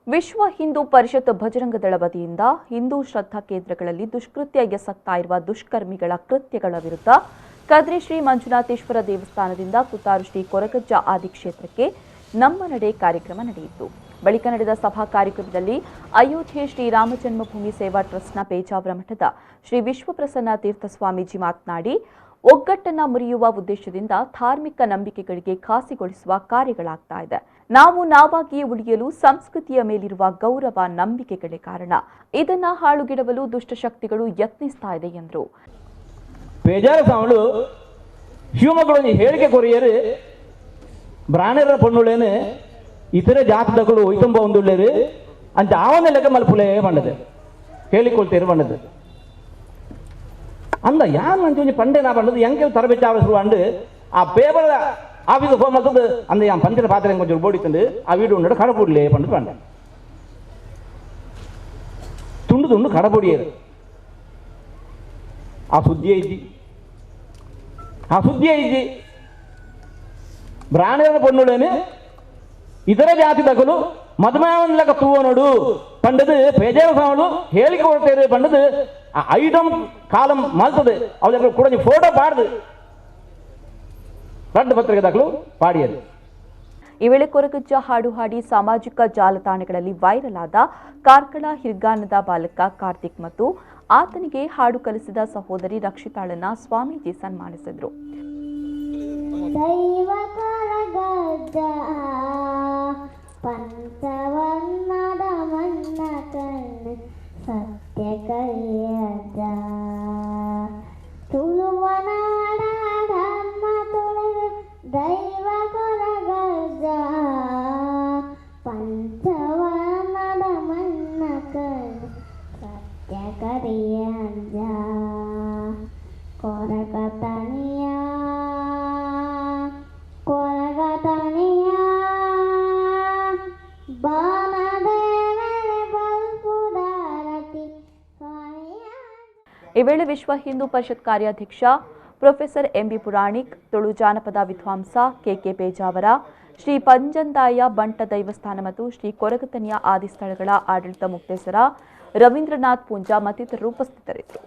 ವಿಶ್ವ ಹಿಂದೂ ಪರಿಷತ್ ಬಜರಂಗದಳ ವತಿಯಿಂದ ಹಿಂದೂ ಶ್ರದ್ಧಾ ಕೇಂದ್ರಗಳಲ್ಲಿ ದುಷ್ಕೃತ್ಯ ಎಸಗ್ತಾ ಇರುವ ದುಷ್ಕರ್ಮಿಗಳ ಕೃತ್ಯಗಳ ವಿರುದ್ಧ ಕದ್ರಿ ಶ್ರೀ ಮಂಜುನಾಥೇಶ್ವರ ದೇವಸ್ಥಾನದಿಂದ ಕುತ್ತಾರು ಶ್ರೀ ಕೊರಗಜ್ಜ ಆದಿಕ್ಷೇತ್ರಕ್ಕೆ ನಮ್ಮ ನಡೆ ಕಾರ್ಯಕ್ರಮ ನಡೆಯಿತು. ಬಳಿಕ ನಡೆದ ಸಭಾ ಕಾರ್ಯಕ್ರಮದಲ್ಲಿ ಅಯೋಧ್ಯೆ ಶ್ರೀ ರಾಮ ಜನ್ಮಭೂಮಿ ಸೇವಾ ಟ್ರಸ್ಟ್ನ ಪೇಜಾವರ ಮಠದ ಶ್ರೀ ವಿಶ್ವಪ್ರಸನ್ನ ತೀರ್ಥ ಸ್ವಾಮೀಜಿ ಮಾತನಾಡಿ, ಒಗ್ಗಟ್ಟನ್ನ ಮುರಿಯುವ ಉದ್ದೇಶದಿಂದ ಧಾರ್ಮಿಕ ನಂಬಿಕೆಗಳಿಗೆ ಖಾಸಿಗೊಳಿಸುವ ಕಾರ್ಯಗಳಾಗ್ತಾ ಇದೆ. ನಾವು ನಾವಾಗಿಯೇ ಉಳಿಯಲು ಸಂಸ್ಕೃತಿಯ ಮೇಲಿರುವ ಗೌರವ, ನಂಬಿಕೆಗಳೇ ಕಾರಣ. ಇದನ್ನ ಹಾಳುಗೆಡವಲು ದುಷ್ಟಶಕ್ತಿಗಳು ಯತ್ನಿಸ್ತಾ ಇದೆ ಎಂದರು. ಪೇಜಾರ ಸ್ವಾಮಿಗಳು ಶಿವಮೊಗ್ಗ ಹೇಳಿಕೆ ಕೊರಿಯರು, ಬ್ರಾಣರ ಪೊಣ್ಣುಳೇನು ಇತರೆ ಜಾತದಗಳು ಒಯ್ತುಂಬ ಒಂದುಳ್ಳೇರು ಅಂಚ ಆವನ ಲೆಕ್ಕ ಮಲ್ಪುಲೇ ಪಂಡದು ಹೇಳಿಕೊಳ್ತೇರು ಪಂಡದು. ಅಂದ ಯಾನ್ ಅಂಚ ಒಂಜಿ ಪಂಡೆ ನಾ ಪಂಡದು ಎಂಕೆ ತರಬೇತಿ ಆವಸರು ಅಂಡು ಆ paper office phone ಮಲ್ತದ್ದು ಅಂದ ಯಾನ್ ಪಂಚನ ಪಾತ್ರೆ కొంచెం ಬೋಡಿತ್ತಂಡು ಆ ವೀಡು ಉಂಡು ಕಡಪುಡ್ಲೆ ಪಂಡದು ಪಂಡ ತುಂಡು ತುಂಡು ಕಡಪುಡಿಯರು. ಆ ಸುದ್ದಿ ಐತಿ, ಆ ಸುದ್ದಿ ಐತಿ. ಬ್ರಾಹ್ಮಣರ ಪೊಣ್ಣುಳೇನು ಇತರ ಜಾತಿ ದಗಲು ಮದುಮಾವನ್ಲಕ ತೂವನೋಡು ಪಂಡದು ಪೇಜಾರ ಸ್ವಾಮಿಗಳು ಹೇಳಿಕೆ ಕೊಡ್ತೇವೆ ಪಂಡದು ಆ ಐಟಮ್ ಕಾಲಂ ಮಲ್ತದೆ ಅವಳ ಕೂಡ ಫೋಟೋ ಪಾಡ್ದು ರಡ್ಡು ಪತ್ರಿಕೆ ದಾಖಲು ಪಾಡಿಯರು. ಈ ವೇಳೆ ಕೊರಗಜ್ಜ ಹಾಡು ಹಾಡಿ ಸಾಮಾಜಿಕ ಜಾಲತಾಣಗಳಲ್ಲಿ ವೈರಲ್ ಆದ ಕಾರ್ಕಳ ಹಿರ್ಗಾನದ ಬಾಲಕ ಕಾರ್ತಿಕ್ ಮತ್ತು ಆತನಿಗೆ ಹಾಡು ಕಲಿಸಿದ ಸಹೋದರಿ ರಕ್ಷಿತಾಳನ್ನ ಸ್ವಾಮೀಜಿ ಸನ್ಮಾನಿಸಿದರು. ದೈವ ಕೊರಗಜ್ಜ ಪಂಚವರ್ಣದ ಮನ್ನ ಕಣ್ಣು ಸತ್ಯ ಕರಿಯಜ್ಜ, ತುಳುವ ನಾಡ ಧರ್ಮ ತುಳಿದು ದೈವ ಕೊರಗಜ್ಜ ಪಂಚವರ್ಣದ ಮನ್ನ ಕಣ್ಣು ಸತ್ಯ ಕರಿಯಜ್ಜ, ಕೊರಗ ತನಿಯ ಕೊರಗ ತನಿಯ ಬಾನದೇವರೆ ಬಲ್ಪುದಾರತಿ ಸ್ವಾಮಿಯ. ಈ ವೇಳೆ ವಿಶ್ವ ಹಿಂದೂ ಪರಿಷತ್ ಕಾರ್ಯಾಧ್ಯಕ್ಷ ಪ್ರೊಫೆಸರ್ ಎಂಬಿ ಪುರಾಣಿಕ್, ತುಳು ಜಾನಪದ ವಿದ್ವಾಂಸ ಕೆಕೆ ಪೇಜಾವರ, ಶ್ರೀ ಪಂಜಂದಾಯ ಬಂಟ ದೈವಸ್ಥಾನ ಮತ್ತು ಶ್ರೀ ಕೊರಗತನಿಯ ಆದಿಸ್ಥಳಗಳ ಆಡಳಿತ ಮುಕ್ತೇಸರ ರವೀಂದ್ರನಾಥ್ ಪೂಂಜಾ ಮತ್ತಿತರರು ಉಪಸ್ಥಿತರಿದ್ದರು.